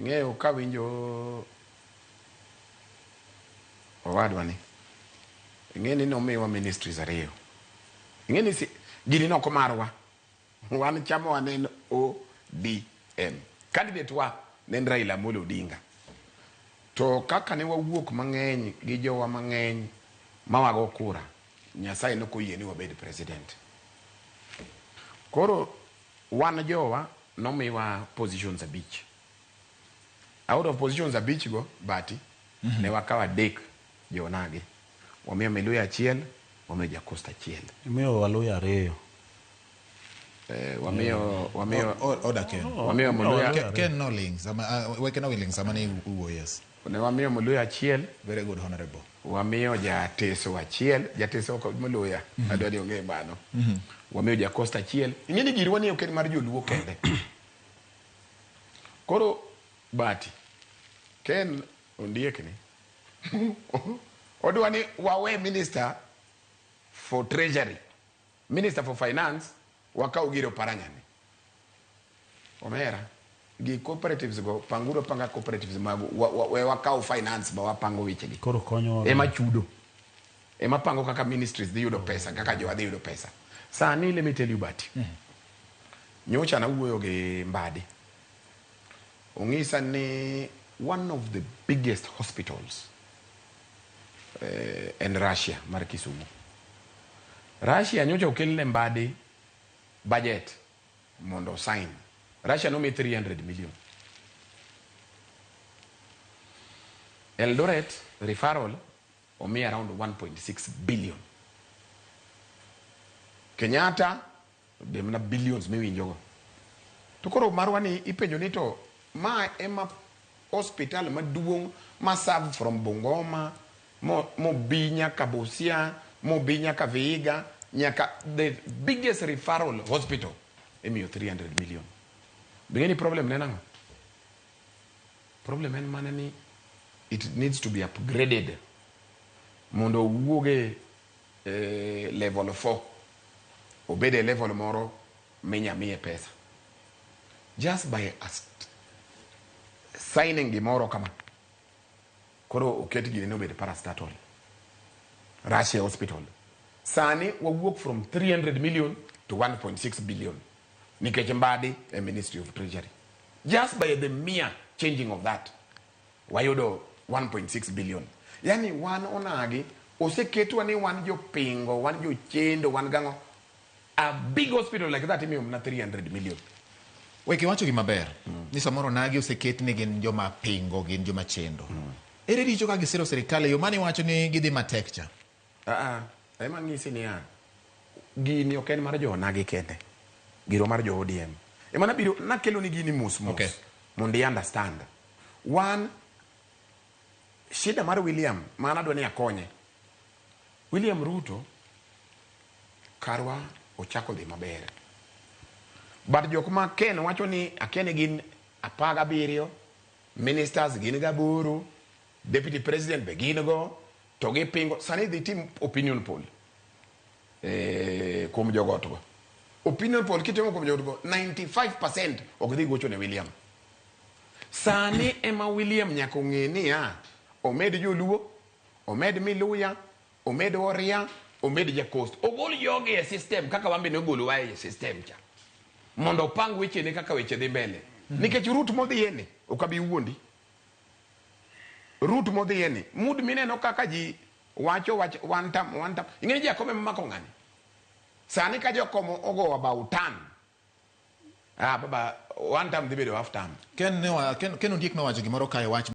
Ing'eyo kawinjo owadwa ni. Ing'e ni nomiwa ministries ariyo. Ing'e ni si, gini nok marwa. Wan chama ne en ODM. Candidate wa ne en Raila Amolo Odinga. To kaka ne wawuok mang'eny gi jowa mang'eny ma wago kura, Nyasaye ne ok oyie ni wabed president. Koro wan jowa nomiwa positions abich. Out of positions abich go, Bati, ne wakawo adek jonagi. Wamiyo Miluya achiel, wamiyo Jacosta achiel. Imiyo Waluya ariyo. Wamiyo Oda Ken. Wamiyo Muluya Ken no ling sama weke no ling sama ni uwo, yes. Ne wamiyo Muluya achiel. Very good, honorable. Wamiyo Jateso achiel, Jateso ok Muluya, adwa ni ong'e mano. Wamiyo Jacosta achiel. Ing'e ni girwa ni ok en mar joluo kende. Koro Bati, Ken Ondiek ni odwa ni wawe minister for treasury, minister for finance, wakaw gir Oparanya ni. Omera, gi cooperatives go, panguru apanga cooperatives magu, we wakaw finance ba wapango wechegi. Koro konyowa. Ema chudo. Ema pango kaka ministries dhi yudo pesa, kaka jowa dhi yudo pesa. Sani, let me tell you, Bati. Nyocha nawuoyo gi Mbadi. Ong'isa ni one of the biggest hospitals en Russia mar Kisumu. Russia nyocha okelne Mbadi budget mondo sign. Russia nomi 300 million. Eldoret referral omi around 1.6 billion. Kenyatta be mana billions miwinjogo. To koro marwa ni ipenjo ni to ma ema hospital maduong' ma serve from Bungoma mobi nyaka Busia, mobi nyaka Vihiga, nyaka the biggest referral hospital imiyo 300 million. Be ni problem ne nang'o? Problem en mana ni it needs to be upgraded mondo owuog e level 4 obed e level moro minya miye pesa just by signing gimoro kama. Koro oket gini nobed parastatal. Russia hospital sani wawuok from 300 million to 1.6 billion nikech Mbadi e Ministry of Treasury. Just by the mere changing of that, wayudo 1.6 billion. Yani wan onagi oseketwa ni wan jopingo, wan jochendo, wan gang'o. A big hospital like that imiyo mana 300 million. Weke wacho gima ber ni samoro nagi oseket ni gin joma pingo, gin joma chendo. Ere richo ka gisiro sirikal e yo mane iwacho ni gidhi matek cha? Ah, ema ng'isi niya, gini ok en mar jo onagi kende, giro mar jo ODM ema nabiro nakelo ni gini mos mos mondo i understand. One shida mar William ma an adwa ni akonye William Ruto, karwa ochako dhi maber, but jok ma Ken wacho ni akia ni gin 17 ministers, gin gaboro, deputy president be gin go, to gipingo. Sani dhi tim opinion poll kuom jogot go. Opinion poll kitimo kuom jogot go, 95% ok dhi gocho ne William. Sani ema William nyaka ong'e niya, omed joluo, omed Miluya, omed Oria, omed Jacost, ogol jogi e system kaka wan be nogolowa e system cha, mondo opang wechene kaka weche dhi mbele. Nikech route modhiye ni ok abi wuondi, route modhiye ni mood mineno kaka ji wacho wach one term, one term. Ing'e ni Jakom ema mako ng'ani sani. Ka Jakom ogo about term, ah baba, one term dhi bedo half term. Ken, ne wa, Ken, Ken Ondiek nowacho gimoro kae wach.